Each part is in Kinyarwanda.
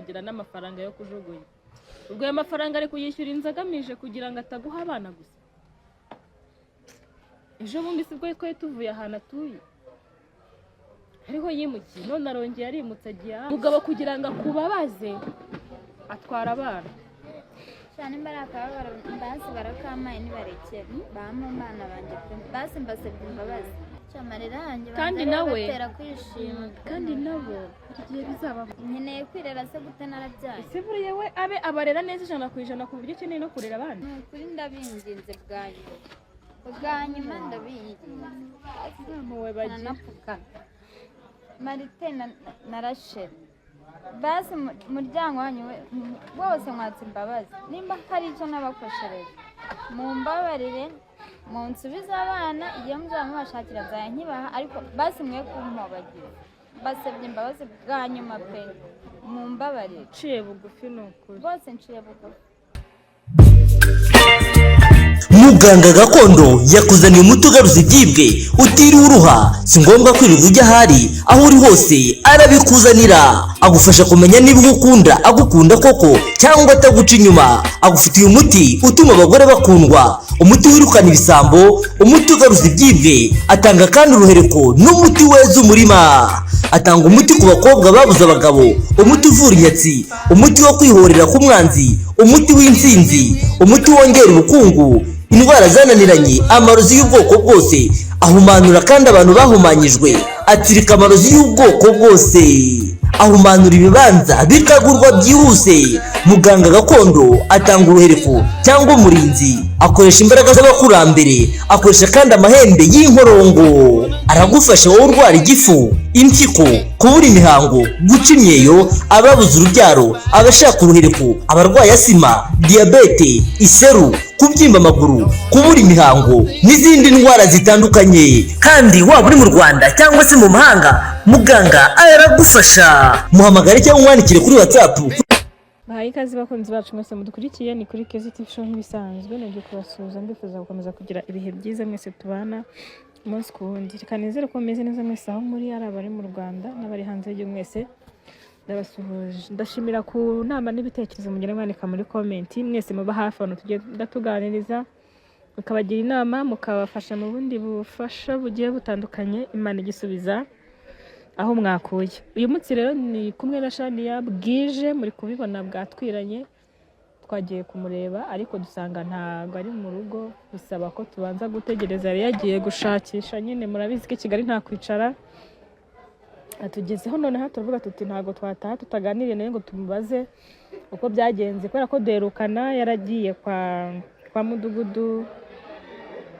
Bagira n'amafaranga yo kujugunya. Ubwo ayo mafaranga ari kuyishyura inzu agamije kugira ngo ataguha abana gusa. Ejo bundi sibwo twari tuvuye ahantu atuye, ariho yimukiye, none arongeye arimutse, agiye ahandi. Umugabo kugira ngo akubabaze atwara abana. Cyane, nimba ari akababaro, basi barakampaye, nibarekere bampe umwana banjye pe. Basi mbasabye imbabazi. Amarira yanjye Kandi banza ariyo nawe- abatera kwishima. Kandi nabo hari igihe bizaba. Nkeneye kwirera se gute narabyaye? Ese buriya we abe abarera neza 100% ku buryo ukeneye no kurera abandi? Ni ukuri ndabinginze, bwa nyuma, bwa nyuma, ndabinginze. Mpuwe bagira. Nanapfukama. Marite na Rachel, basi umuryango wanyu wose mwatse imbabazi. Nimba hari icyo nabakoshereje, mumbabarire, munsubize abana. Igihe muzaba mubashakira nzajya nkibaha, ariko basi mwe kumpobagira. Mbasabye imbabazi bwa nyuma pe, mumbabarire. Uciye bugufi, ni ukuri. Rwose nciye bugufi. Muganga gakondo yakuzaniye umuti ugaruza ibyibwe utiriwe uruha. Si ngombwa kwirirwa ujya ahari, aho uri hose arabikuzanira. Agufasha kumenya niba uwo ukunda agukunda koko cyangwa ataguca inyuma. Agufitiye umuti utuma abagore bakundwa, umuti wirukana ibisambo, umuti ugaruza ibyibwe. Atanga kandi uruhereko n'umuti weza umurima. Atanga umuti ku bakobwa babuze abagabo, umuti uvura inyatsi, umuti wo kwihorera ku mwanzi, umuti w'intsinzi, umuti wongera ubukungu, indwara zananiranye, amarozi y'ubwoko bwose. Ahumanura kandi abantu bahumanyijwe, atsirika amarozi y'ubwoko bwose, ahumanura ibibanza bikagurwa byihuse. Muganga gakondo atanga uruhereko cyangwa umurinzi, akoresha imbaraga z'abakurambere, akoresha kandi amahembe y'inkorongo. Aragufasha wowe urwara igifu, impyiko, kubura imihango, guca imyeyo, ababuze urubyaro, abashaka uruhereko, abarwaye asima, diyabete, iseru, kubyimba amaguru, kubura imihango n'izindi ndwara zitandukanye. Kandi waba uri mu Rwanda cyangwa se mu mahanga, muganga aragufasha. Muhamagare cyangwa umwandikire kuri WhatsApp. Bahaye ikaze bakunzi bacu mwese mudukurikiye, ni kuri Kezi TV Show nk'ibisanzwe. Nabyo kubasuhuza, mbifuza gukomeza kugira ibihe byiza mwese tubana umunsi ku wundi. Reka nizere ko mumeze neza mwese aho muri, ari abari mu Rwanda n'abari hanze y'igihugu, mwese ndabasuhuje. Ndashimira ku nama n'ibitekerezo mugenda mwandika muri comment. Mwese muba hafi abantu tugenda tuganiriza, mukabagira inama, mukabafasha mu bundi bufasha bugiye butandukanye. Imana igisubiza aho mwakuye. Uyu munsi rero ni kumwe na Shania. Bwije muri kubibona, bwatwiranye. Twagiye kumureba ariko dusanga ntabwo ari mu rugo, bisaba ko tubanza gutegereza. Yari yagiye gushakisha nyine, murabizi ko i Kigali nta kwicara. Atugezeho noneho turavuga tuti ntabwo twataha tutaganiriye nawe ngo tumubaze uko byagenze, kubera ko duherukana yaragiye kwa mudugudu.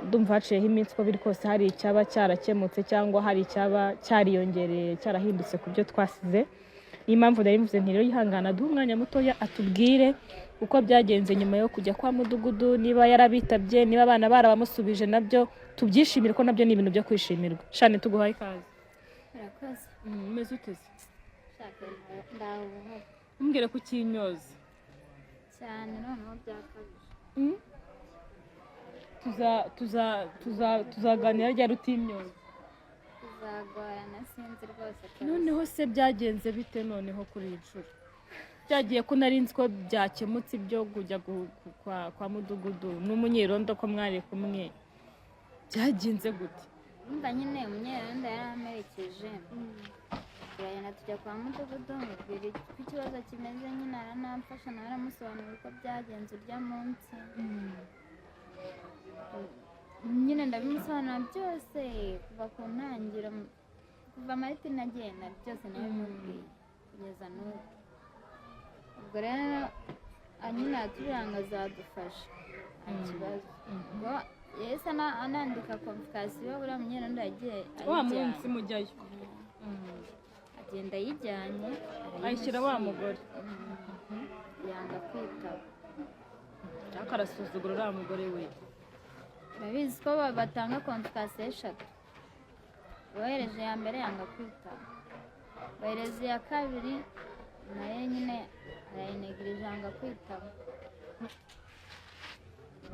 Ndumva haciyeho iminsi, uko biri kose hari icyaba cyarakemutse cyangwa hari icyaba cyariyongereye, cyarahindutse ku byo twasize. Niyo mpamvu nari mvuze nti rero yihangana duhe umwanya mutoya atubwire uko byagenze nyuma yo kujya kwa mudugudu, niba yarabitabye, niba abana barabamusubije, nabyo tubyishimire ko nabyo ni ibintu byo kwishimirwa. Shani, tuguhaye ikaze. Murakoze. Umeze uteze? Shaka ndaho buhoro. Ntumbwire ko ukinyoza. Cyane, noneho byakabije. Tuzaganira ryari utimyoza? Bizagorana, sinzi rwose kabisa. Noneho se byagenze bite noneho kuri iyi nshuro? Byagiye ko nari nzi ko byakemutse ibyo kujya kwa mudugudu n'umunyerondo ko mwari kumwe, byagenze gute? Urumva nyine umunyerondo yaramperekeje, turagenda tujya kwa mudugudu, mubwira uko ikibazo kimeze. Nyine aranamfasha, nawe aramusobanurira uko byagenze urya munsi. Nyine ndabimusobanura byose kuva ku ntangiriro, kuva Martin agenda, byose nabimubwiye kugeza n'ubu. Ubwo rero nyine aratubwira ngo azadufasha, nta kibazo. Ubwo yahise anandika convocation. Uriya munyerondo yagiye Wa ayijyanye. munsi mujyayo? Agenda ayijyanye. Ayishyira wa mugore? Yanga kwitaba. Ariko arasuzugura uriya mugore we. Urabizi ko batanga convocation eshatu. Bohereje iya mbere, yanga kwitaba. Bohereza iya kabiri, nayo nyine arayinegirije, yanga kwitaba.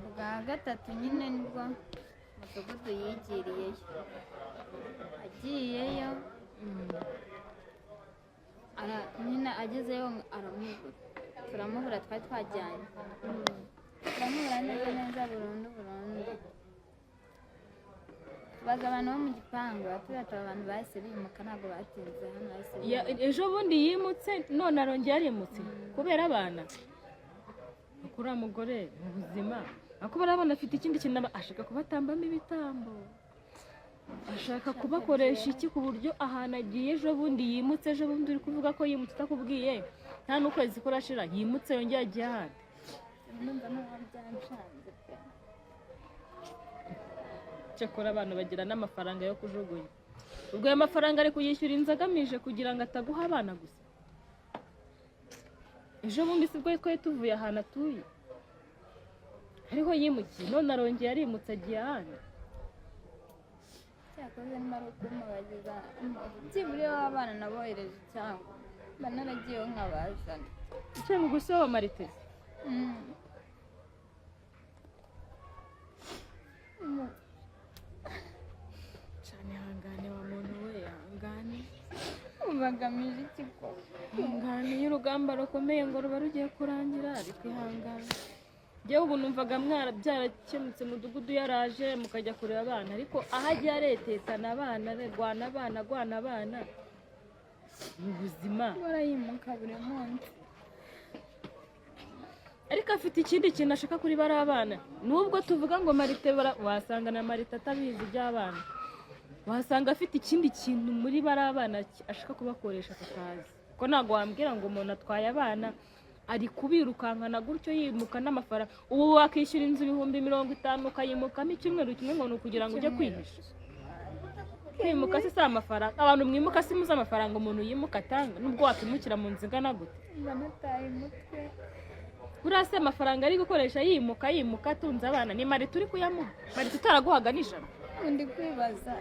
Ubwa gatatu nyine nibwo mudugudu yigiriyeyo, agiyeyo. Nyine agezeyo aramubura, turamubura, twari twajyanye, turamubura neza neza burundu burundu. Tubaza abantu bo mu gipangu, baratubwira ati abantu bahise bimuka, ntabwo batinze hano, bahise bimuka. Ejo bundi yimutse, none arongera arimutse kubera abana. Uriya mugore mu buzima ariko bariya abana afite ikindi kintu ashaka kubatambamo ibitambo, ashaka kubakoresha iki, ku buryo ahantu agiye ejo bundi yimutse, ejo bundi uri kuvuga ko yimutse utakubwiye, nta n'ukwezi kurashira yimutse yongeye agiye ahandi. Numva noneho byanshanze pe. Cyakora abantu bagira n'amafaranga yo kujugunya. Ubwo ayo mafaranga ari kuyishyura inzu agamije kugira ngo ataguha abana gusa. Ejo bundi sibwo twari tuvuye ahantu atuye ariho yimukiye, none arongeye arimutse agiye ahandi. Cyakoze niba ari ukumubagiza, byibura iyo abana nabohereje cyangwa mba naragiyeho nkabazana. Icyo gusa wa Marite. Cyane, ihangane wa muntu we, ihangane. Bagamije iki koko? Ihangane, iyo urugamba rukomeye ngo ruba rugiye kurangira, ariko ihangane. Njyewe ubu numvaga mwara byarakemutse, mudugudu yaraje mukajya kureba abana, ariko aho agiye aretetana abana, rwana abana, agwana abana mu buzima. Barayimuka buri munsi. Ariko afite ikindi kintu ashaka kuri bariya bana. Nubwo tuvuga ngo Marite wasanga na Marite atabizi iby'abana, wasanga afite ikindi kintu muri bariya bana ashaka kubakoresha tutazi, ko ntabwo wambwira ngo umuntu atwaye abana ari kubirukankana gutyo yimuka n'amafaranga. Ubu wakishyura inzu 50,000 ukayimukamo icyumweru kimwe ngo ni ukugira ngo ujye kwihisha. Kwimuka se si amafaranga? Abantu mwimuka si muzi amafaranga umuntu yimuka atanga, nubwo wakwimukira mu nzu ingana gute? Mba nataye umutwe. Buriya se amafaranga ari gukoresha yimuka yimuka atunze abana, ni Marite uri kuyamuha? Marite utaraguhaga nijoro. Ubu ndi kwibaza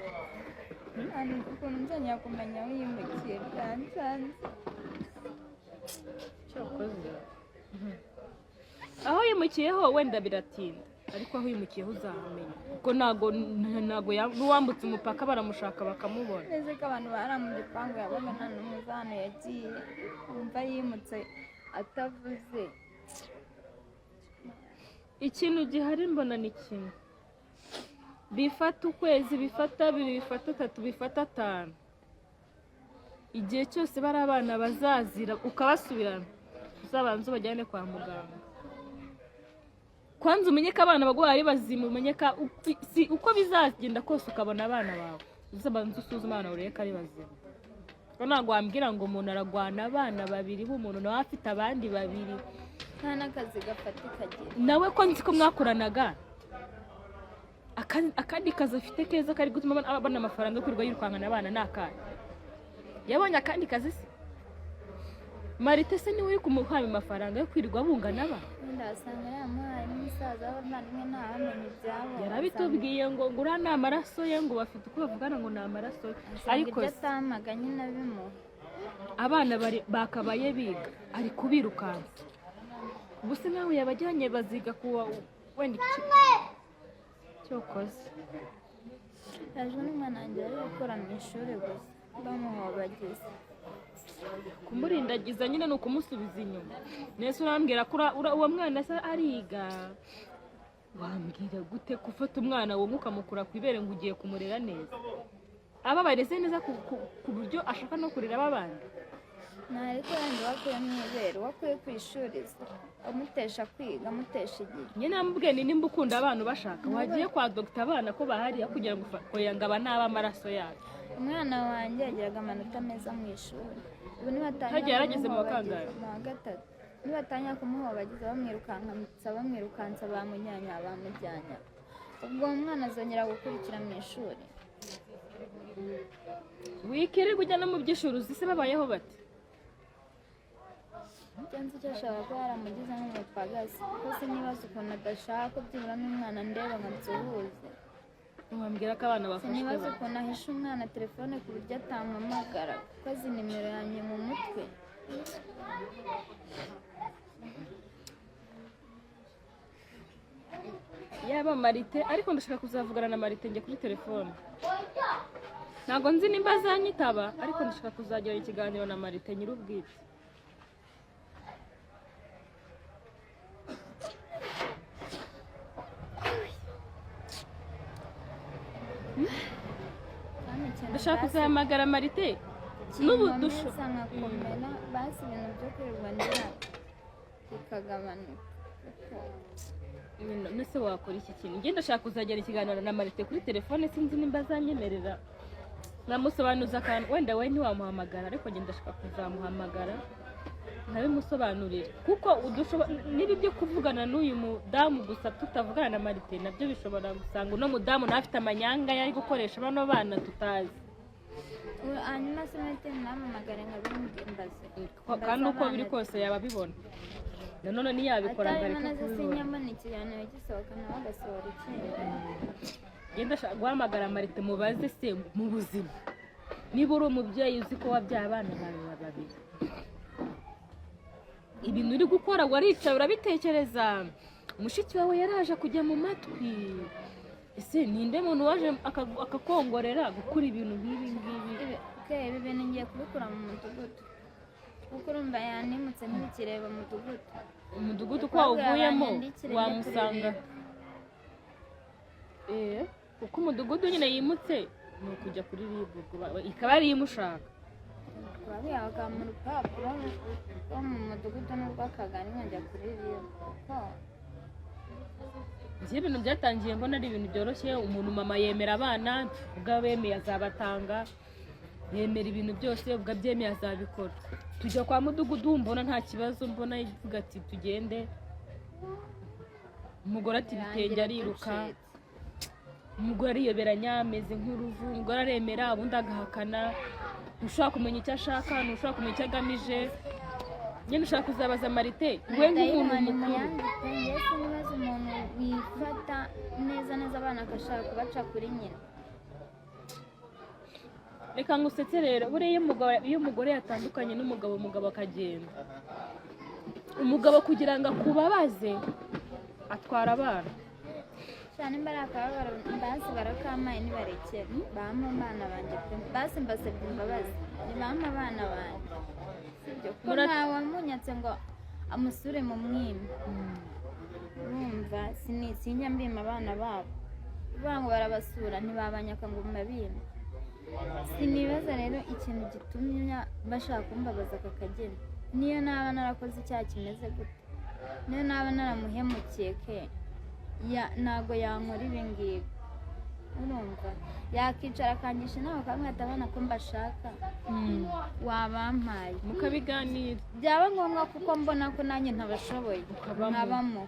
ahantu ukuntu nzongera kumenya aho yimukiye, byancanze. Cyakoze aho yimukiyeho wenda biratinda, ariko aho yimukiyeho uzahamenya, kuko ntago n'uwambutse umupaka baramushaka bakamubona. Neza ko abantu bari mu gipangu yabaga nta n'umwe uzi ahantu yagiye, wumva yimutse atavuze. Ikintu gihari mbona ni kimwe: bifata ukwezi, bifata abiri, bifata atatu, bifata atanu, igihe cyose bari abana bazazira ukabasubirana, uzabanza ubajyane kwa muganga kwanza, umenye ko abana baguhaye ari bazima, umenye ko uko bizagenda kose ukabona abana bawe, uzabanza usuzume abana urebe ko ari bazima, kuko ntabwo wambwira ngo umuntu aragwana abana babiri b'umuntu nawe afite abandi babiri. Nta n'akazi gafatika agira. Nawe ko nzi ko mwakoranaga, akandi kazi afite keza kari gutuma abona amafaranga yo kwirirwa yirukankana abana ni akahe? Yabonye akandi kazi se? Marite se niwe uri kumuha ayo mafaranga yo kwirirwa bungana abana? Wenda wasanga yaramuhaye n'umusaza w'abavandimwe, ntawamenya ibyabo. Yarabitubwiye ngo uriya ni amaraso ye, ngo bafite uko bavugana ngo ni amaraso ye. Asanga Ariko ibyo se atamaga nyine abimuha. Abana bari bakabaye biga, ari kubirukansa. Ubu se nawe yabajyanye baziga kuwa wenda iki cyokoze? Ejo n'umwana wanjye bari gukora mu ishuri gusa bamuhobagiza. Kumurindagiza nyine ni ukumusubiza inyuma. Nese urambwira ko uwo mwana se ariga? Wambwira gute gufata umwana wowe ukamukura ku ibere ngo ugiye kumurera neza, aba bareze neza ku buryo ashaka no kurera aba bandi? Nta, ariko wenda uwakuye mu ibere, uwakuye ku ishuri se, amutesha kwiga, amutesha igihe. Njye namubwiye ni nimba ukunda abana ubashaka, wagiye kwa dogita abana ko bahari, aho kugira ngo oya ngo aba ni ab'amaraso yacu. Umwana wanjye yagiraga amanota meza mu ishuri, ubu nibatangira Hagiye yarageze mu wa kumuhobagiza- kangahe? Mu wa gatatu. Nibatangira kumuhobagiza, bamwirukansa bamwirukansa, bamujyanye bamujyanye, ubwo uwo mwana azongera gukurikira mu ishuri? Wikirirwa ujya no mu by'ishuri, uzi se babayeho bate? Icyo nzi cyo ashobora kuba yaramugize nk'umupagasi, kuko sinibaza ukuntu adashaka ko byibura n'umwana ndeba ngo nsuhuze. Wambwira ko abana bafashwe Sinibaza bate? ukuntu ahisha umwana telefone ku buryo atampamagara, kuko azi nimero yanjye mu mutwe. Yaba Marite, ariko ndashaka kuzavugana na Marite njye kuri telefone. Ntabwo nzi nimba azanyitaba, ariko ndashaka kuzagirana ikiganiro na Marite nyir'ubwite. Kandi ikintu Ndashaka basi kuzahamagara Marite n'ubu dusho kinkomeza nkakomera, basi ibintu byo kwirirwa ndira bikagabanuka. Nyine, nese wakora iki kintu? Njye ndashaka kuzagirana ikiganiro na Marite kuri telefone, sinzi nimba azanyemerera namusobanuza akantu. Wenda we ntiwamuhamagara, ariko njye ndashaka kuzamuhamagara nkabimusobanurira, kuko niba ibyo kuvugana n'uyu mudamu gusa tutavugana na Marite, nabyo bishobora gusanga uno mudamu nawe afite amanyanga yari gukoresha bano bana tutazi. Hanyuma se Marite ntampamagare nkabimbaze? Kandi uko biri kose yaba abibona, nanone ntiyabikora ngo areke Atabibona se, kubibona. Sinyabona ikiganiro gisohoka nawe agasohora ikindi. Ngenda ashaka guhamagara Marite, mubaze se mu buzima, niba uri umubyeyi uzi ko wabyaye abana bawe babiri, ibintu uri gukora waricaye urabitekereza? Mushiki wawe yaraje kujya mu matwi, ese ninde muntu waje akakongorera gukora ibintu nk'ibi ngibi? Ibi bintu ngiye kubikura mu mudugudu, kuko urumva yanimutse ntibikireba umudugudu. Umudugudu ko Babwira wawuvuyemo banyandikire njye wamusanga. kuri Kuko umudugudu nyine yimutse ni ukujya kuri RIB, ubwo ikaba ariyo imushaka. Kubabwira bakampa urupapuro rwo mu mudugudu n'urw'akagari nkajya kuri RIB kuko Njye ibintu byatangiye mbona ari ibintu byoroshye. Umuntu mama yemera abana, ubwo abemeye azabatanga, yemera ibintu byose, ubwo abyemeye azabikora. Tujya kwa mudugudu mbona nta kibazo, mbona ivuga ati tugende, umugore ati ibitenge, birangira ariruka. ducitse. Umugore ariyoberanya ameze nk'uruvu, umugore aremera ubundi agahakana. Ntushobora kumenya icyo ashaka, ntushobora kumenya icyo agamije. Nyine ushaka kuzabaza Marite we nk'umuntu Ndayibona mukuru. muyandike. Njye sinibaza umuntu wifata neza neza abana agashaka kubaca kuri nyina. Reka ngusetse rero, buriya iyo umugore yatandukanye n'umugabo, umugabo akagenda, umugabo kugira ngo akubabaze atwara abana. Cyane nimba ari akababaro, basi barakampaye, nibarekere bampe abana banjye pe. Basi mbasabye imbabazi, nibampe abana banjye, sibyo? Kuko nta wamunyatse ngo amusure mu mwima. Urumva sinjya mbima abana babo, kuvuga ngo barabasura ntibabanyaka ngo mbabime. Sinibaza rero ikintu gitumye bashaka kumbabaza aka kageni. Niyo naba narakoze icyaha kimeze gute, niyo naba naramuhemukiye ke ntago yankora ibi ngibi. Urumva yakicara akangisha inama akamwita ati abana ko mbashaka wabampaye, Mukabiganira. Byaba ngombwa kuko mbona ko nanjye ntabashoboye, Ukabamo. nkabamo,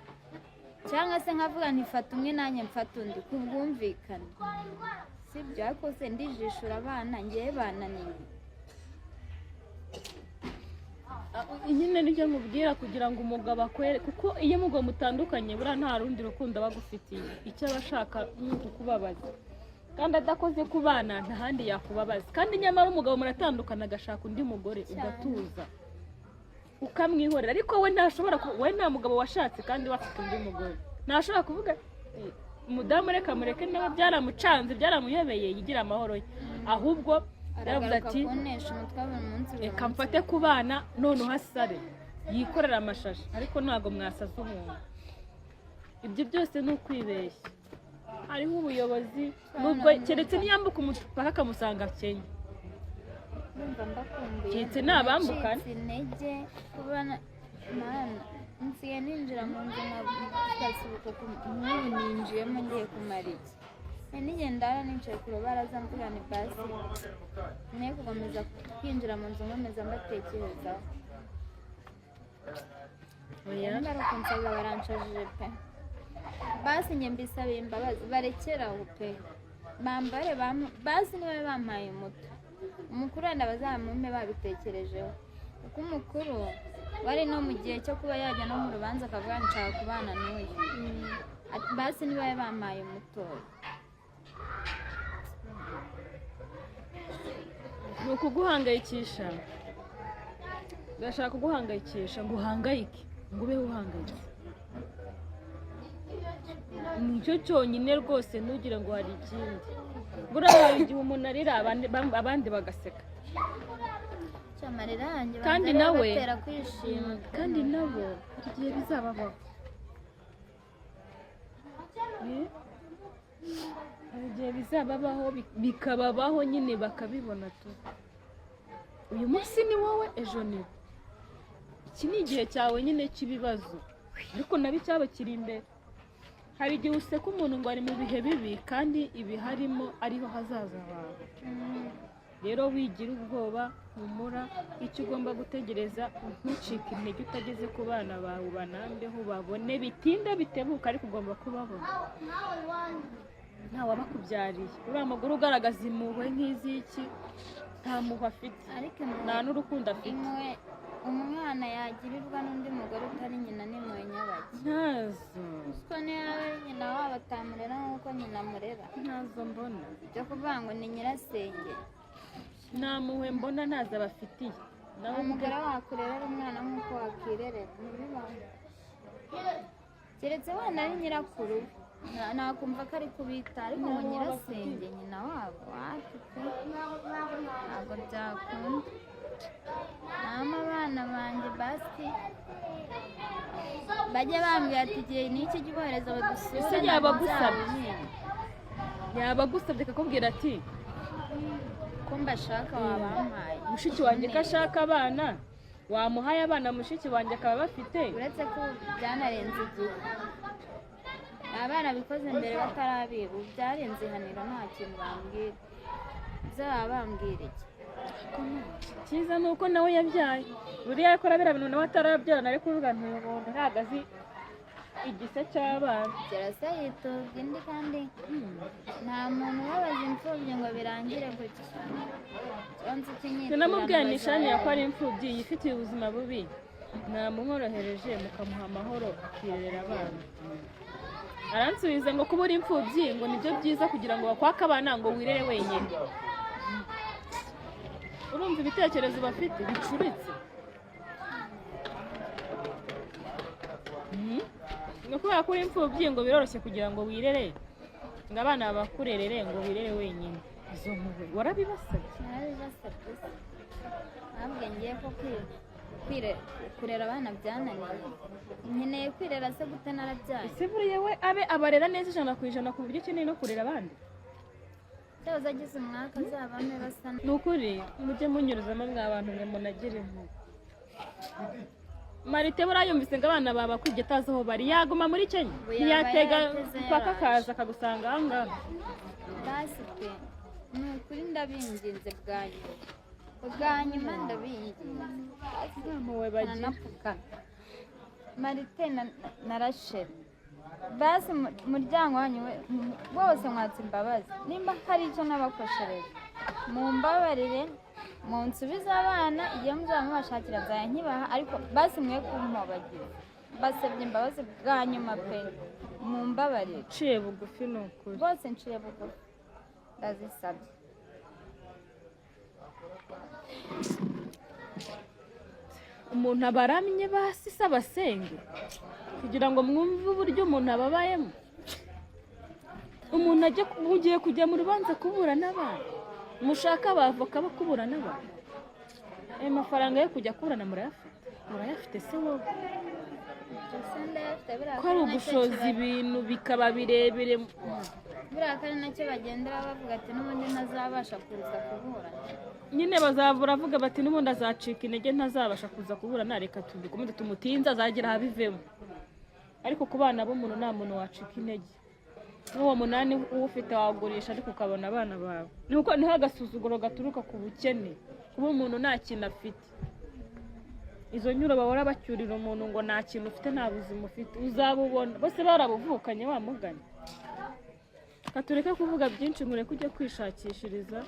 cyangwa se nkavuga ntifata umwe nanjye mfata undi ku bwumvikane, sibyo? Ariko se ndijishura abana ngewe bananiye? Nyine nibyo nkubwira, kugira ngo umugabo akwere, kuko iyo umugabo mutandukanye buriya nta rundi rukundo aba agufitiye. Icyo aba ashaka ni ukukubabaza, kandi adakoze ku bana nta handi yakubabaza. Kandi nyamara umugabo muratandukana agashaka undi mugore, ugatuza ukamwihorera, ariko we ntashobora we nta mugabo washatse kandi we afite undi mugore, ntashobora kuvuga umudamu reka mureke nawe byaramucanze byaramuyobeye yigira amahoro ye, ahubwo yaravuze Aragaruka ati kuntesha umutwe buri munsi buri reka munsi. mfate ku bana noneho asare yikorera amashashi. Ariko ntabwo mwasaza umuntu, ibyo byose ni ukwibeshya. Hariho ubuyobozi nubwo keretse niyambuka umupaka akamusanga Kenya. Ndumva mbakumbuye. Keretse nabambuka. Nacitse intege kuba mana nsigaye ninjira mu nzu nkasubuka nk'ubu ninjiyemo ngiye kumara iki? Nari nigenda ndara nicaye ku rubaraza mvuga ni basi ne gukomeza kwinjira mu nzu nkomeza mbatekerezaho. Oya. Niba ari ukunsaza baranshajije pe. Basi njye mbisabiye imbabazi, barekere aho pe, bambare basi niba bampaye umuto, umukuru wenda bazamumpe babitekerejeho, kuko umukuru wari no mu gihe cyo kuba yajya no mu rubanza akavuga ngo nshaka kubana n'uyu. Ati, basi niba bampaye umutoya. Ni ukuguhangayikisha, ndashaka kuguhangayikisha ngo uhangayike, ngo ube uhangayitse, nicyo cyonyine rwose, ntugire ngo hari ikindi. Buriya hari igihe umuntu arira abandi bagaseka. Amarira yanjye Kandi banza ariyo nawe- abatera kwishima. Kandi nabo hari igihe bizababaho. Eh? Hari igihe bizababaho, bikababaho nyine, bakabibona tu. Uyu munsi ni wowe, ejo ni bo. Iki ni igihe cyawe nyine cy'ibibazo, ariko nabo icyabo kiri imbere. Hari igihe useka umuntu ngo ari mu bihe bibi, kandi ibiharimo ariho hazaza hawe. Rero wigira ubwoba, humura. Icyo ugomba gutegereza, ntucike intege utageze ku bana bawe, ubanambeho babone, bitinde bitebuka, ariko ugomba kubabona. Nta wabakubyariye. Uriya mugore ugaragaza impuhwe nk'iz'iki, nta mpuhwe afite, Ariko impuhwe, nta n'urukundo afite. Impuhwe umwana yagirirwa n'undi mugore utari nyina ni impuhwe nyabaki? Ntazo. Kuko niyo yaba ari nyina wabo atamurera nk'uko nyina amurera. Ntazo mbona. Ibyo kuvuga ngo ni nyirasenge, Nta mpuhwe mbona, ntazo abafitiye nawe. Nta mugore wakurerera umwana nk'uko wakirerera, ntibibaho, keretse wenda ari nyirakuru. Nakumva ko ari kubita, ariko ngo nyirasenge, nyina wabo, wapi pe, ntabwo byakunda. Nama abana banjye basi bajye bambwira ati igihe ni iki, jya ubohereza badusure. Ese yaba agusabye? Yaba agusabye akakubwira ati Ko mbashaka, wabampaye. Mushiki wanjye ko ashaka abana, wamuhaye abana mushiki wanjye akaba bafite. Uretse ko byanarenze igihe, baba barabikoze mbere batarabiba. Ubu byarenze ihaniro, nta kintu bambwira. Ibyo baba bambwira iki? Cyiza ni uko nawe yabyaye. Buriya yakora biriya bintu nawe atarabyara, nari kuvuga nti uyu muntu ntabwo azi igise cy'abana. Gerasa yitubwa indi, kandi nta muntu ubabaza imfubyi ngo birangire gutya. Ikibanza cy'inyiturano. Sinamubwiye nishaniye ko ari imfubyi yifitiye ubuzima bubi, namumworohereje mukamuha amahoro akirerera abana. Aransubiza ngo kuba uri imfubyi ngo nibyo byiza kugira ngo bakwake abana ngo wirere wenyine. Urumva ibitekerezo bafite bicuritse. Ngo kubera ko uri imfubyi ngo biroroshye kugira ngo wirere, ngo abana bakurerere, ngo wirere wenyine. Izo mpuhwe warabibasabye? Narabibasabye se? Ntabwo ngiye ko kurera abana byananiye, nkeneye kwirera se gute narabyaye? Ese buriya we abe abarera neza 100% ku buryo ukeneye no kurera abandi? Cyoza agize umwaka azabame basa. Ni ukuri mujye munyuruzamo mwa bantu mwe, munagire impuhwe. Marite buriya yumvise ngo abana babakwibye atazi aho bari, yaguma muri Kenya? Ubu yaba Ntiyatega yarateze, mpaka yaraje. akaza akagusanga aha ngaha. Basi pe, ni ukuri ndabinginze bwa nyuma, bwa nyuma ndabinginze. Nta mpuhwe bagira. Nanapfukama. Marite na Rachel, basi umuryango wanyu wose mwatse imbabazi. Nimba hari icyo nabakoshereje, mumbabarire, munsubize abana. Igihe muzaba mubashakira nzajya nkibaha, ariko basi mwe kumpobagira. Mbasabye imbabazi bwa nyuma pe, mumbabarire. Uciye bugufi, ni ukuri. Rwose nciye bugufi, ndazisabye. Umuntu abaramye basi se abasenge kugira ngo mwumve uburyo umuntu ababayemo. Umuntu ajya mugiye kujya mu rubanza kubura n'abantu, mushaka abavoka bo kubura n'abantu. Ayo mafaranga yo kujya kuburana murayafite? Murayafite se wowe? Ese ndayafite buriya? Ko ari Ko nacyo ugushoza ibintu bikaba birebire. Buriya ko ari nacyo bagendera bavuga ati n'ubundi ntazabasha kuza kuburana. Nyine bazavura avuga bati n'ubundi azacika intege, ntazabasha kuza kuburana, reka tubikomeze tumutinze azagera ahabivemo. Ariko ku bana b'umuntu nta muntu wacika intege. N'uwo munani uwufite wagurisha, ariko ukabona abana bawe. Nuko niho agasuzuguro gaturuka ku bukene, kuba umuntu nta kintu afite. Izo nyuro bahora bacyurira umuntu ngo nta kintu ufite, nta buzima ufite, uzabubona bose barabuvukanye wa mugani. Reka tureke kuvuga byinshi, mureke ujye kwishakishiriza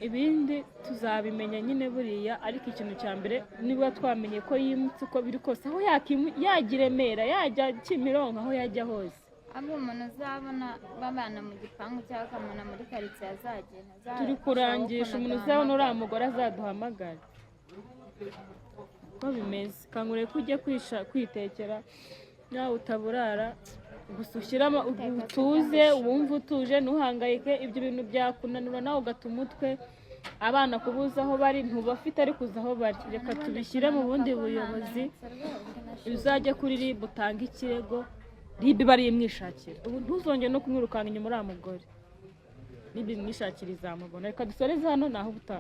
ibindi, tuzabimenya nyine buriya. Ariko ikintu cya mbere, niba twamenye ko yimutse, uko biri kose aho yajya i Remera, yajya Kimironko, aho yajya hose. Ahubwo umuntu uzabona babana mu gipangu cyangwa akamubona muri karitsiye azagenda Turi kurangisha umuntu uzabona uriya mugore azaduhamagare. Uko bimeze kangure ko ujye kwitekera nawe utaburara. Gusa ushyiramo utuze, wumve utuje, ntuhangayike. Ibyo bintu byakunanura nawe ugata umutwe. Abana kubuza aho bari ntubafite, ariko uzi aho bari. Reka tubishyire mu bundi buyobozi, uzajye kuri RIB utange ikirego, RIB iba ariyo imwishakira. Ubu ntuzongere no kumwirukanka inyuma uriya mugore, RIB imwishakira izamubona. Reka dusoreze hano, naho ubutaha.